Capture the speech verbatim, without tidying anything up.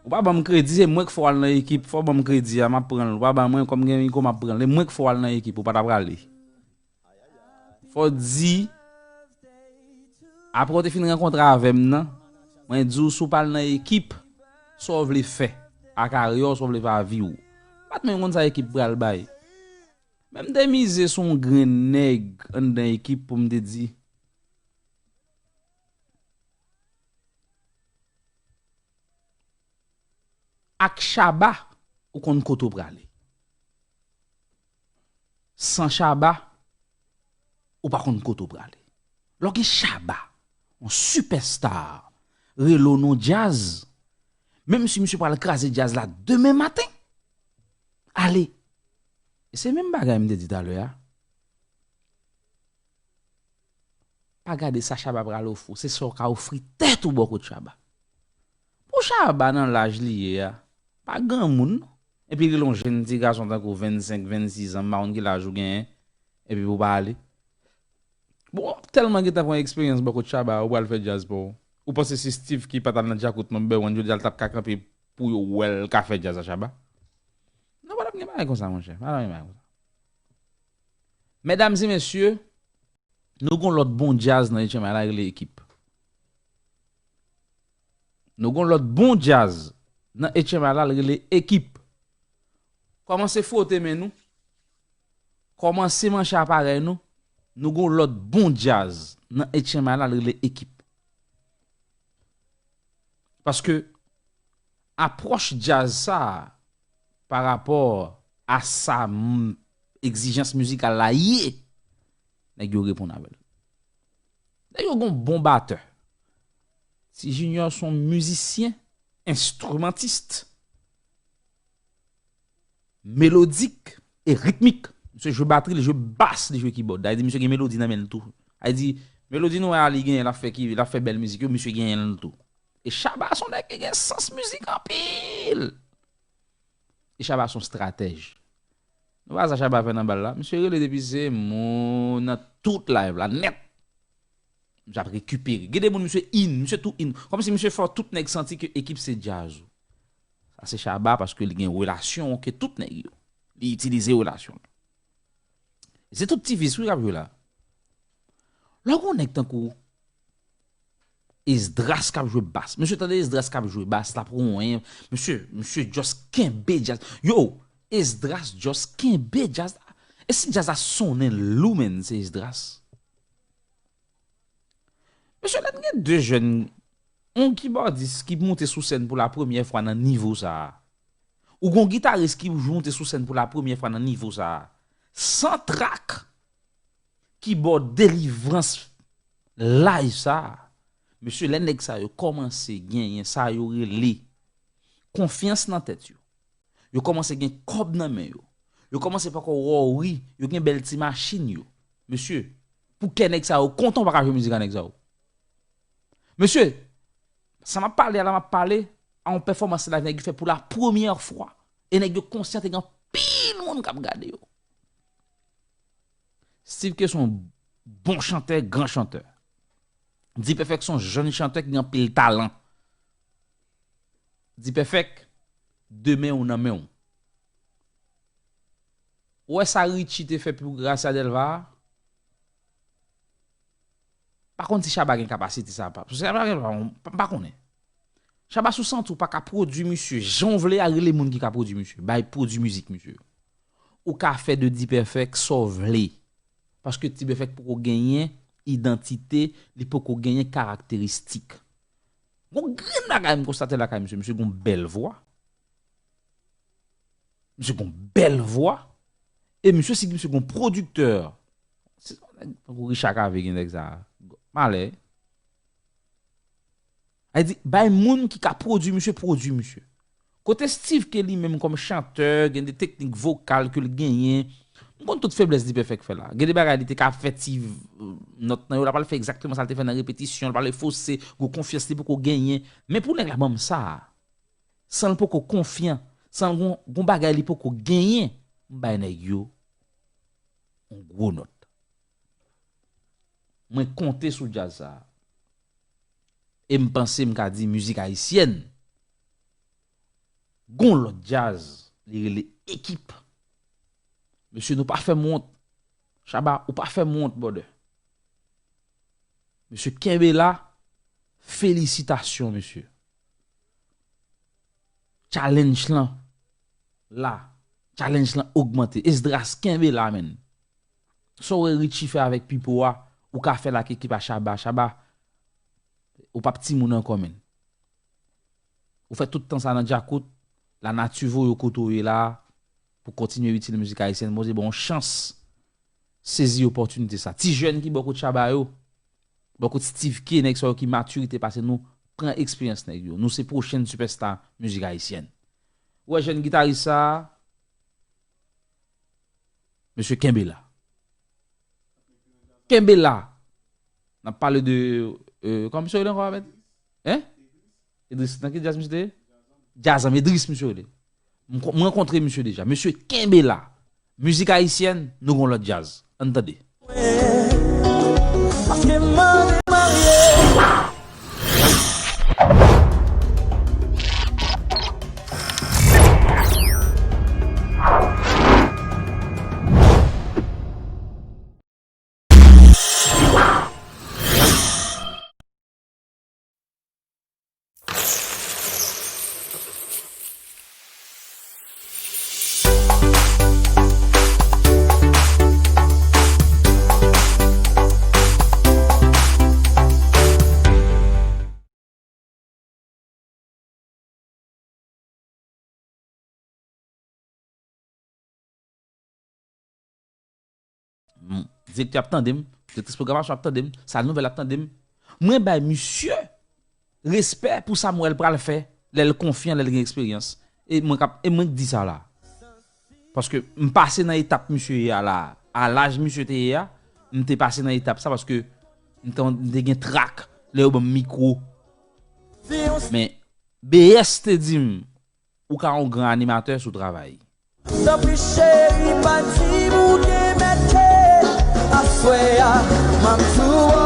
Ou pa ban m kredi, se mwen k fè w al nan ekip. Fò w ban m kredi a, m ap pran l. Ou pa ban mwen, kòm gen Rico, m ap pran l. E mwen k fè w al nan ekip, ou pa ta prale. Fò w di, apre w te fin rankontre avè m nan, mwen di w si w pa al nan ekip, sa w vle fè ak karyè w, sa w vle fè ak vi w. M pa t menm konn sa ekip pral bay. Men m te mize sou yon grenn nèg anndan ekip pou m te di, ak Shabba, ou konn kote w prale. San Shabba, ou pa konn kote w prale. Lè w gen Shabba, yon sipèsta, rele w nan djaz, menm si misye pral kraze djaz la demen maten, ale. E se menm bagay m te di talè a. Pa gade sa Shabba pral ofri w, se sa w ka ofri tèt ou bò kot Shabba. Pou Shabba nan laj li ye a, pa granmoun non. Epi li yon jenn ti gason tankou vennsenk, vennsis an, m pa konn ki laj ou genyen, epi pou w pa ale. Bon, w ap tèlman gentan pran eksperyans bò kot Shabba, ou pral fè djaz pa w. Ou panse si Steve ki pa t al nan djakout nan Berwan, jodi a l t ap ka kanpe pou yo wè l ka fè djaz a Shabba? Non, pa t ap gen bagay konsa, monchè. Pa t ap gen bagay konsa. Medam e mesye, nou gon lòt bon djaz nan H M I la rele Ekip. Nou gon lòt bon djaz nan H M I la rele Ekip. Kòmanse fwote men nou. Kòmanse manche aparèy nou. Nou gon lòt bon djaz nan H M I la rele Ekip. Paske apwòch djaz sa a, pa rapò a sa m, egzijans mizikal la ye, nèg yo reponn avè l. Nèg yo gon bon batè. Ti Junior se yon mizisyen, enstrimantis, melodik e ritmik. Misye jwe batri, li jwe bas, li jwe kibòd. Sa vle di misye gen melodi nan men l tou. Sa vle di melodi nou wè a li genyen, l ap fè ki, l ap fè bèl mizik yo, misye genyen l tou. E Shabba se yon nèg ki gen sans mizik anpil. E Shabba se yon stratèj. Nou pa sa Shabba fè nan bal la. Misye rele depi se moun nan tout live la nèt. Misye ap rekipere. Gen de moun misye in, misye tou in. Kòmsi misye fè tout nèg santi ke Ekip se djaz ou. Sa se Shabba paske li gen relasyon ke tout nèg yo. Li itilize relasyon l. Se tout ti vis wi k ap jwe la. Lè w gen yon nèg tankou Esdras k ap jwe bas. Mesye, tande Esdras k ap jwe bas la pou yon, mesye, mesye just kenbe djaz. Yo, Esdras just kenbe djaz la. E si djaz la sonnen lou, menn, se Esdras. Mesye, lè n gen de jèn, yon kibòdis ki moute sou sèn pou la premyè fwa nan nivo sa a. Ou gon gitaris ki moute sou sèn pou la premyè fwa nan nivo sa a. San trak, kibòd delivrans live sa a. Mesye, lè nèg sa yo kòmanse genyen sa yo rele konfyans nan tèt yo. Yo kòmanse gen kòb nan men yo. Yo kòmanse poko worry, yo gen bèl ti machin yo. Mesye, pou kè nèg sa yo kontan, ou pa ka jwe mizik a nèg sa yo. Mesye, sa m ap pale a la, m ap pale a yon pèfòmans live nèg yo fè pou la premyè fwa. E nèg yo konsyan te gen anpil moun k ap gade yo. Steve K se yon bon chantè, gran chantè. D-Perfect se yon jèn chantè ki gen anpil talan. D-Perfect, demen ou nan men w. Ou wè sa Richie te fè pou Gracia Delva a? Pa konn si Shabba gen kapasite sa a pa. Paske Shabba gen, m pa konnen. Shabba, si w santi w pa ka pwodui misye jan w vle a, rele moun ki ka pwodui misye. Bay pwodui mizik misye. Ou ka fè de D-Perfect sa w vle. Paske D-Perfect poko genyen idantite, li poko genyen karakteristik. Gon grenn bagay m konstate lakay misye. Misye gon bèl vwa. Misye gon bèl vwa. E misye, si misye gon pwodiktè, se yon nèg tankou Richard Cavé gen nèg sa. Malè. Sa vle di, bay moun ki ka pwodui misye, pwodui misye. Kote Steve K li menm kòm chantè, gen de teknik vokal ke l genyen. M konn tout feblès D-Perfect fè la. Gen de bagay li te ka fè ti, euh, nòt nan yo, l ap al fè egzakteman sa l te fè nan repetisyon, l pral fose, gwo konfyans li poko genyen. Men pou nèg la ban m sa a, san l poko konfyan, san l gon, gon bagay li poko genyen, m bay nèg yo yon gwo nòt. Mwen konte sou djaz sa a. E m panse m ka di mizik ayisyèn, Gon lòt djaz, li rele Ekip. Mesye, nou pa fè m wont. Shabba, ou pa fè m wont, brother. Mesye, kenbe la. Felisitasyon, mesye. Challenge lan la. Challenge lan ogmante. Esdras, kenbe la, menn. Sa w wè Richie fè avèk Pipo a, ou ka fè l ak ekip a Shabba. Shabba, ou p ap timoun ankò, menn. Ou fè tout tan sa nan djakout, lanati voye w kote w ye la, pou kontinye itil mizik ayisyèn. Bondye ba w yon chans sezi opòtinite sa. Ti jèn ki bò kot Shabba yo, bò kot Steve K, nèg sa yo ki matirite pase nou, pran eksperyans nèg yo. Nou se pwochen sipèsta mizik ayisyèn. Ou wè jèn gitaris sa a, mesye, kenbe la. Kenbe la. N ap pale de, euh, kòman misye rele ankò, Ahmed? Hein? Idris, nan ki djaz misye te ye? Djaz, Idris misye rele. M ko-, m rankontre misye deja. Mesye, kenbe la. Mizik ayisyèn, nou gon lòt djaz. Ann tande. Paske m mande marye. Mm, direktè ap tande m, direktris pwogramasyon ap tande m, sal nouvèl ap tande m. Mwen bay misye respè pou sa m wè l pral fè, lè l konfyan, lè l gen eksperyans. E mwen k ap, e mwen k di sa la. Paske m pase nan etap misye ye a la. A laj misye te ye a, m te pase nan etap sa paske m te, m te gen trak lè yo ban m mikwo. Men B S te di m, ou ka yon gran animatè si w travay. Tanpri cheri, pa di m ou gen mèt ke aswè a, m ap di w